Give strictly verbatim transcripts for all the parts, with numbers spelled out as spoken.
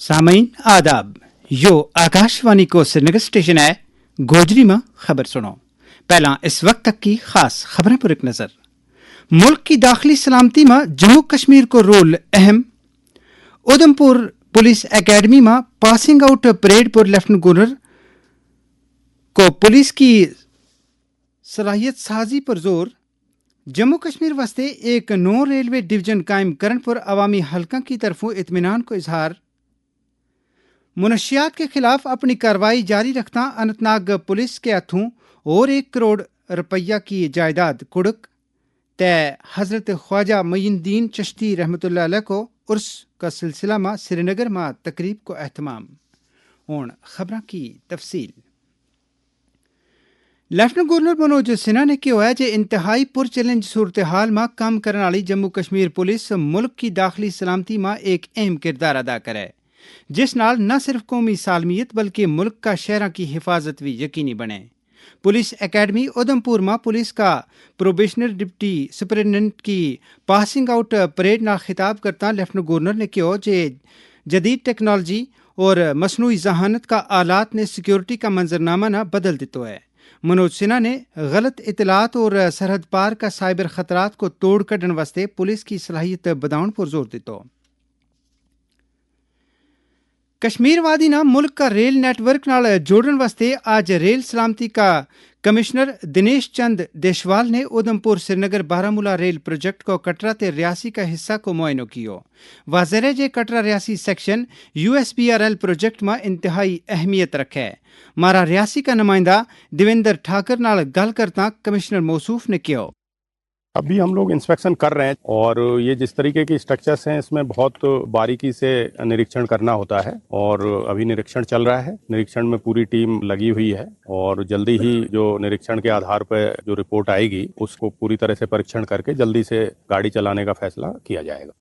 سامعین آداب، یوہ آکاشوانی کو سرینگر اسٹیشن ہے۔ گوجری ما خبر سنو۔ پہلاں اس وقت تک کی خاص خبراں پر ایک نظر۔ ملک کی داخلی سلامتی ما جموں کشمیر کو رول اہم۔ ادھمپور پولیس اکیڈمی ما پاسنگ آؤٹ پریڈ پر لیفٹننٹ گورنر کو پولیس کی صلاحیت سازی پر زور۔ جموں کشمیر واسطے ایک نو ریلوے ڈویژن قائم کرن پر عوامی حلقاں کی طرفوں اطمینان کو اظہار۔ منشیات کے خلاف اپنی کارروائی جاری رکھتا اننت ناگ پولیس کے ہتھوں اور ایک کروڑ روپیہ کی جائیداد کڑک۔ تے حضرت خواجہ معین الدین چشتی رحمت اللہ علیہ کو عرس کا سلسلہ ما سرینگر ما تقریب کو اہتمام۔ ہن خبراں کی تفصیل۔ لیفٹننٹ گورنر منوج سنہا نے کہیو ہے جے انتہائی پر چیلنج صورتحال ما کم کرن آلی جموں کشمیر پولیس ملک کی داخلی سلامتی ما ایک اہم کردار ادا کرے، جس نال نہ صرف قومی سالمیت بلکہ ملک کا شہراں کی حفاظت وی یقینی بنے۔ پولیس اکیڈمی ادھمپور ما پولیس کا پروبیشنر ڈپٹی سپرنٹنڈنٹ کی پاسنگ آؤٹ پریڈ نال خطاب کرتا لیفٹننٹ گورنر نے کہیو جے جدید ٹیکنالوجی اور مصنوعی ذہانت کا آلات نے سیکیورٹی کا منظرنامہ نا بدل دتو ہے۔ منوج سنہا نے غلط اطلاعات اور سرحد پار کا سائبر خطرات کو توڑ کڈن واسطے پولیس کی صلاحیت بداؤن پر زور دتو۔ کشمیر وادی نا ملک کا ریل نیٹ ورک نال جوڑن واسطے آج ریل سلامتی کا کمشنر دنیش چند دیشوال نے اودھمپور سرینگر بارہمولہ ریل پروجیکٹ کو کٹرا تے ریاسی کا حصہ کو معائنو کیو۔ واضح رہے جے کٹرا ریاسی سیکشن یو ایس بی آر ایل پروجیکٹ ما انتہائی اہمیت رکھے۔ مارا ریاسی کا نمائندہ دیویندر ٹھاکر نال گل کرتا کمشنر موصوف نے کیو۔ ابھی ہم لوگ انسپیکشن کر رہے ہیں اور یہ جس طریقے کی اسٹرکچرز ہیں اس میں بہت باریکی سے نریکشن کرنا ہوتا ہے اور ابھی نریکشن چل رہا ہے۔ نریکشن میں پوری ٹیم لگی ہوئی ہے اور جلدی ہی جو نریکشن کے آدھار پہ جو رپورٹ آئے گی اس کو پوری طرح سے پریکشن کر کے جلدی سے گاڑی چلانے کا فیصلہ کیا جائے گا۔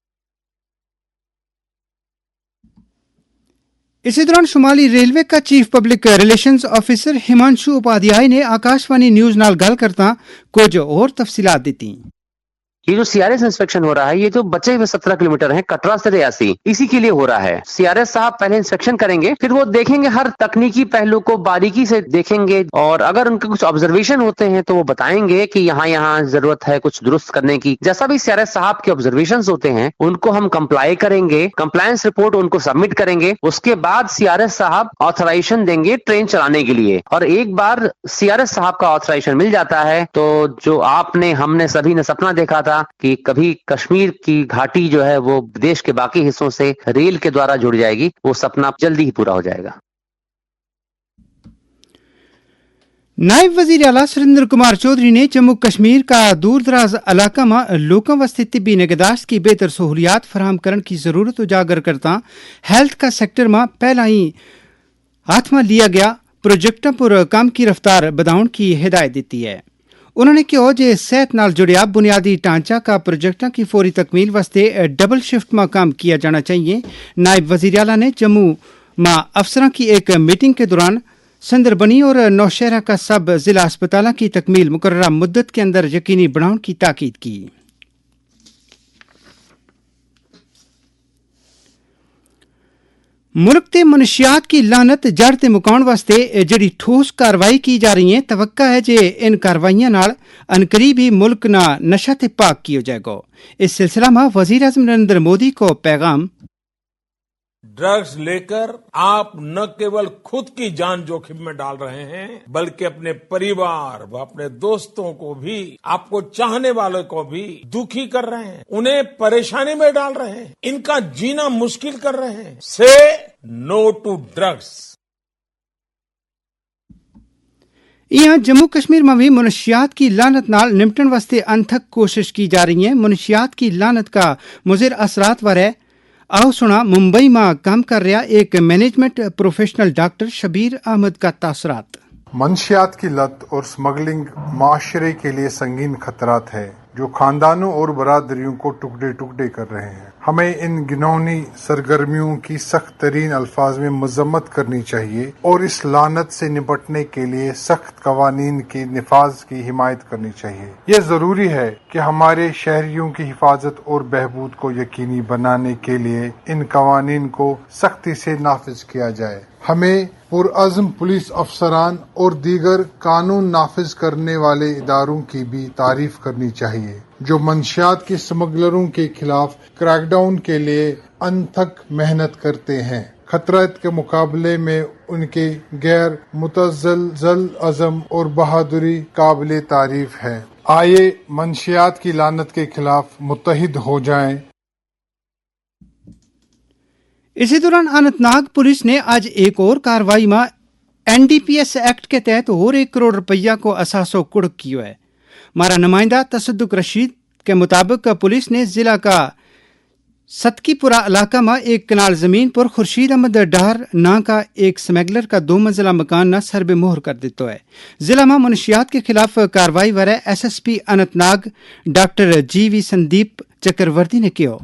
اسی دوران شمالی ریلوے کا چیف پبلک ریلیشنز آفیسر ہمانشو اپادھیائے نے آکاشوانی نیوز نال گل کرتا کچھ اور تفصیلات دیتی۔ یہ جو سی آر ایس انسپیکشن ہو رہا ہے یہ تو بچے ہوئے سترہ کلومیٹر ہیں کٹرا سے ریاسی، اسی کے لیے ہو رہا ہے۔ سی آر ایس صاحب پہلے انسپیکشن کریں گے، پھر وہ دیکھیں گے ہر تکنیکی پہلو کو باریکی سے دیکھیں گے اور اگر ان کے کچھ آبزرویشن ہوتے ہیں تو وہ بتائیں گے کہ یہاں یہاں ضرورت ہے کچھ درست کرنے کی۔ جیسا بھی سی آر ایس صاحب کے آبزرویشنز ہوتے ہیں ان کو ہم کمپلائی کریں گے، کمپلائنس رپورٹ ان کو سبمٹ کریں گے۔ اس کے بعد سی آر ایس صاحب آتھرائزیشن دیں گے ٹرین چلانے کے لیے۔ اور ایک بار سی آر ایس صاحب کا آتھرائزیشن مل جاتا ہے تو جو آپ نے، ہم نے سبھی نے سپنا دیکھا تھا کہ کبھی کشمیر کی گھاٹی جو ہے وہ دیش کے باقی حصوں سے ریل کے دوارا جڑ جائے گی، وہ سپنا جلدی ہی پورا ہو جائے گا۔ نائب وزیر اعلیٰ سریندر کمار چوہدری نے جموں کشمیر کا دور دراز علاقہ ما لوکاں واسطے طبی نگہداشت کی بہتر سہولیات فراہم کرن کی ضرورت اجاگر کرتا ہیلتھ کا سیکٹر ما پہلا ہی ہاتھ ما لیا گیا پروجیکٹاں پر کم کی رفتار بدھاؤن کی ہدایت دیتی ہے۔ انہوں نے کہیو جے صحت نال جڑیا بنیادی ڈھانچہ کا پروجیکٹاں کی فوری تکمیل واسطے ڈبل شفٹ ما کم کیا جانا چاہیے۔ نائب وزیر اعلیٰ نے جموں ما افسراں کی ایک میٹنگ کے دوران سندربنی اور نوشہرہ کا سب ضلع ہسپتالاں کی تکمیل مقررہ مدت کے اندر یقینی بناؤن کی تاکید کی۔ ملک تے منشیات کی لعنت جڑ تے مکاؤن واسطے جڑی ٹھوس کارروائی کی جا رہی ہیں توقع ہے جے ان کارروائیاں نال انقریب ہی ملک نا نشہ تے پاک کیو جائے گو۔ اس سلسلہ ما وزیر اعظم نریندر مودی کو پیغام۔ ڈرگز لے کر آپ نہ کیول خود کی جان جوکھم میں ڈال رہے ہیں بلکہ اپنے پریوار و اپنے دوستوں کو بھی، آپ کو چاہنے والوں کو بھی دکھی کر رہے ہیں، انہیں پریشانی میں ڈال رہے ہیں، ان کا جینا مشکل کر رہے ہیں۔ سے نو ٹو ڈرگز۔ ایہاں جموں کشمیر ما وی منشیات کی لعنت نال نمٹن واسطے انتھک کوشش کی جا رہی ہیں۔ منشیات کی لعنت کا مضر اثرات بارے آؤ سنا ممبئی ما کم کر رہیا ایک مینجمنٹ پروفیشنل ڈاکٹر شبیر احمد کا تاثرات۔ منشیات کی لت اور سمگلنگ معاشرے کے لیے سنگین خطرات ہے جو خاندانوں اور برادریوں کو ٹکڑے ٹکڑے کر رہے ہیں۔ ہمیں ان گنونی سرگرمیوں کی سخت ترین الفاظ میں مذمت کرنی چاہیے اور اس لعنت سے نپٹنے کے لیے سخت قوانین کے نفاذ کی حمایت کرنی چاہیے۔ یہ ضروری ہے کہ ہمارے شہریوں کی حفاظت اور بہبود کو یقینی بنانے کے لیے ان قوانین کو سختی سے نافذ کیا جائے۔ ہمیں پرعزم پولیس افسران اور دیگر قانون نافذ کرنے والے اداروں کی بھی تعریف کرنی چاہیے، جو منشیات کے سمگلروں کے خلاف کریک ڈاؤن کے لیے انتھک محنت کرتے ہیں۔ خطرات کے مقابلے میں ان کے غیر متزلزل عزم اور بہادری قابل تعریف ہے۔ آئیے منشیات کی لعنت کے خلاف متحد ہو جائیں۔ اسی دوران اننت ناگ پولیس نے اج ایک اور کارروائی ما این ڈی پی ایس ایکٹ کے تحت اور ایک کروڑ روپیہ کو اثاثو کڑک کیو ہے۔ مارا نمائندہ تصدق رشید کے مطابق پولیس نے ضلع کا ستکی پورا علاقہ ما ایک کنال زمین پر خورشید احمد ڈار ناں کا ایک سمیگلر کا دو منزلہ مکان نا سر بے مہر کر دیتو ہے۔ ضلع ما منشیات کے خلاف کارروائی ورے ایس ایس پی اننت ناگ ڈاکٹر جی وی سندیپ چکروردی نے کہیو۔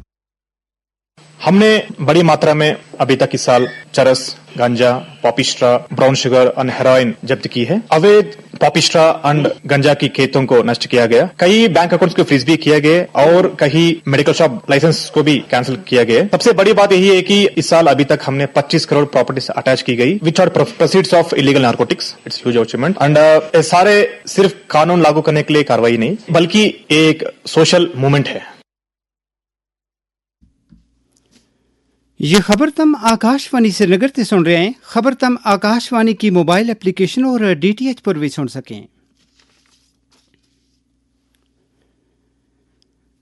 ہم نے بڑی ماترا میں ابھی تک اس سال چرس، گنجا، پاپیسٹرا، براؤن شوگر اینڈ ہیروئن جبت کی ہے۔ اویدھ پاپیسٹرا اینڈ گنجا کی کھیتوں کو نشٹ کیا گیا، کئی بینک اکاؤنٹس کو فریز بھی کیا گیا اور کئی میڈیکل شاپ لائسنس کو بھی کینسل کیا گیا۔ سب سے بڑی بات یہی ہے کہ اس سال ابھی تک ہم نے پچیس کروڑ پراپرٹیز اٹیچ کی گئی وچ آر پروسیڈز آف الیگل نارکوٹکس۔ اٹس ہیوج اچیومنٹ اینڈ یہ سارے صرف قانون لاگو کرنے کے لیے کارروائی نہیں، بلکہ ایک سوشل موومنٹ ہے۔ یہ خبر تم آکاش وانی سرینگر تے سن رہے ہیں۔ خبر تم آکاش وانی کی موبائل ایپلیکیشن اور ڈی ٹی ایچ پر بھی سن سکیں۔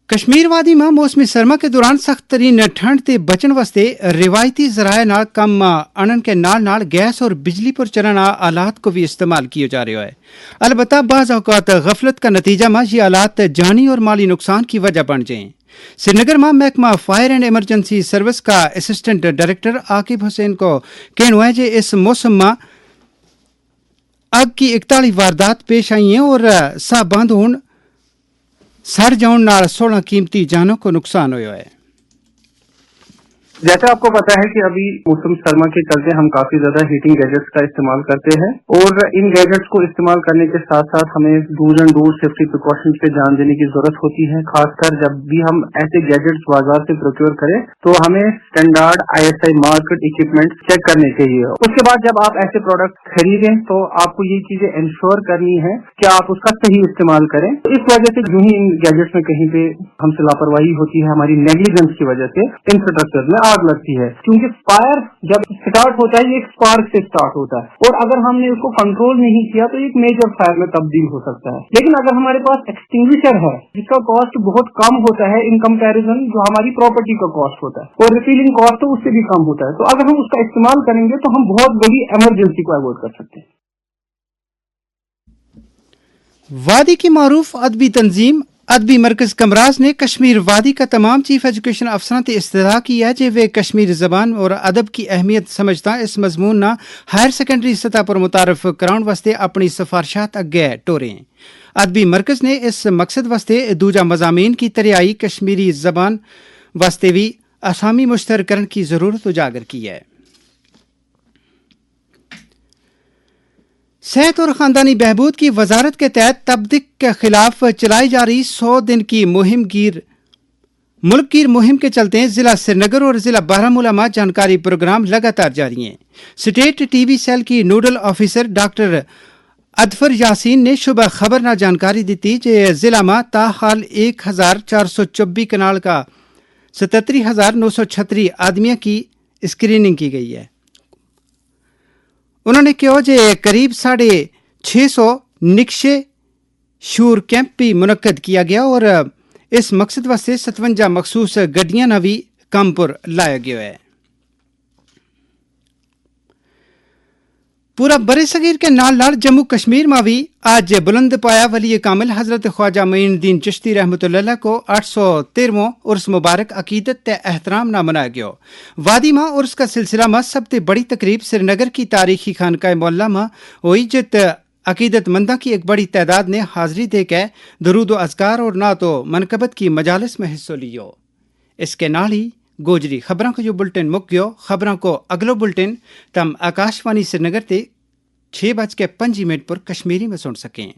کشمیر وادی ما موسم سرما کے دوران سخت ترین ٹھنڈ تے بچن واسطے روایتی ذرائع نال کم آنن کے نال نال گیس اور بجلی پر چلن آ آلات کو بھی استعمال کیو جا رہیو ہے۔ البتہ بعض اوقات غفلت کا نتیجہ ما یہ آلات جانی اور مالی نقصان کی وجہ بن جائیں۔ سرینگر ما محکمہ فائر اینڈ ایمرجنسی سروس کا اسسٹنٹ ڈائریکٹر عاقب حسین کو کہنو ہے جے اس موسم ما اگ کی اکتالی واردات پیش آئی ہیں اور ساہ بند ہون سڑ جاؤن نال سولہ قیمتی جانوں کو نقصان ہویو ہے۔ جیسا آپ کو پتا ہے کہ ابھی موسم سرما کے چلتے ہم کافی زیادہ ہیٹنگ گیجٹس کا استعمال کرتے ہیں اور ان گیجٹس کو استعمال کرنے کے ساتھ ساتھ ہمیں ڈوز اینڈ ڈوز سیفٹی پریکاشنز پہ دھیان دینے کی ضرورت ہوتی ہے، خاص کر جب بھی ہم ایسے گیجٹس بازار سے پروکیور کریں تو ہمیں اسٹینڈرڈ آئی ایس آئی مارکیٹ اکوپمنٹ چیک کرنے چاہیے۔ اس کے بعد جب آپ ایسے پروڈکٹ خریدیں تو آپ کو یہ چیزیں انشور کرنی ہے کہ آپ اس کا صحیح استعمال کریں۔ تو اس وجہ سے جو ہی ان گیجٹس میں کہیں پہ ہم سے لاپرواہی ہوتی ہے، ہماری نیگلیجنس کی وجہ سے انفراسٹرکچر میں آگ لگتی ہے، کیونکہ فائر جب اسٹارٹ ہوتا ہے یہ ایک اسپارک سے اسٹارٹ ہوتا ہے اور اگر ہم نے اس کو کنٹرول نہیں کیا تو ایک میجر فائر میں تبدیل ہو سکتا ہے۔ لیکن اگر ہمارے پاس ایکسٹنگوشر ہے جس کا کاسٹ بہت کم ہوتا ہے ان کمپیریزن جو ہماری پراپرٹی کا کاسٹ ہوتا ہے اور ریفیلنگ کاسٹ تو اس سے بھی کم ہوتا ہے، تو اگر ہم اس کا استعمال کریں گے تو ہم بہت بڑی ایمرجنسی کو اوائڈ کر سکتے ہیں۔ وادی کی معروف ادبی تنظیم ادبی مرکز کمراز نے کشمیر وادی کا تمام چیف ایجوکیشن افسراں تے استدعا کی ہے جے وہ کشمیر زبان اور ادب کی اہمیت سمجھتا اس مضمون نا ہائر سیکنڈری سطح پر متعارف کراؤن واسطے اپنی سفارشات اگے ٹوریں۔ ادبی مرکز نے اس مقصد واسطے دوجہ مضامین کی تریائی کشمیری زبان واسطے بھی اسامی مشتر کرن کی ضرورت اجاگر کی ہے۔ صحت اور خاندانی بہبود کی وزارت کے تحت تبدک کے خلاف چلائی جا رہی سو دن کی مہم گیر ملک گیر مہم کے چلتے ہیں ضلع سرینگر اور ضلع بارہمولہ ما جانکاری پروگرام لگاتار جاری ہیں۔ سٹیٹ ٹی وی سیل کی نوڈل آفیسر ڈاکٹر ادفر یاسین نے شبہ خبر نا جانکاری دیتی جے ضلع ما تاحال ایک ہزار چار سو چوبی کنال کا ستتری ہزار نو سو چھتری آدمیاں کی اسکریننگ کی گئی ہے۔ انہوں نے کہیو جے قریب ساڑھے چھ سو نکشے شور کیمپ بھی منعقد کیا گیا اور اس مقصد واسطے ستونجا مخصوص گڈیاں نا بھی کم پر لایا گیو ہے۔ پورا برصغیر کے نال نال جموں کشمیر ما بھی آج بلند پایا ولی کامل حضرت خواجہ معین الدین چشتی رحمت اللہ کو آٹھ سو تیرہواں عرس مبارک عقیدت تے احترام نا منایا گیو۔ وادی ما عرس کا سلسلہ ما سب تے بڑی تقریب سرینگر کی تاریخی خانقاہ معلیٰ ما ہوئی جت عقیدت منداں کی ایک بڑی تعداد نے حاضری دے کے درود و اذکار اور نعت و منقبت کی مجالس میں حصو لیو۔ اس کے نال ہی گوجری خبراں کو یوہ بلٹن مک گیو۔ خبراں کو اگلو بلٹن تم آکاشوانی سرینگر تے چھ بج کے پنجی منٹ پر کشمیری میں سن سکیں۔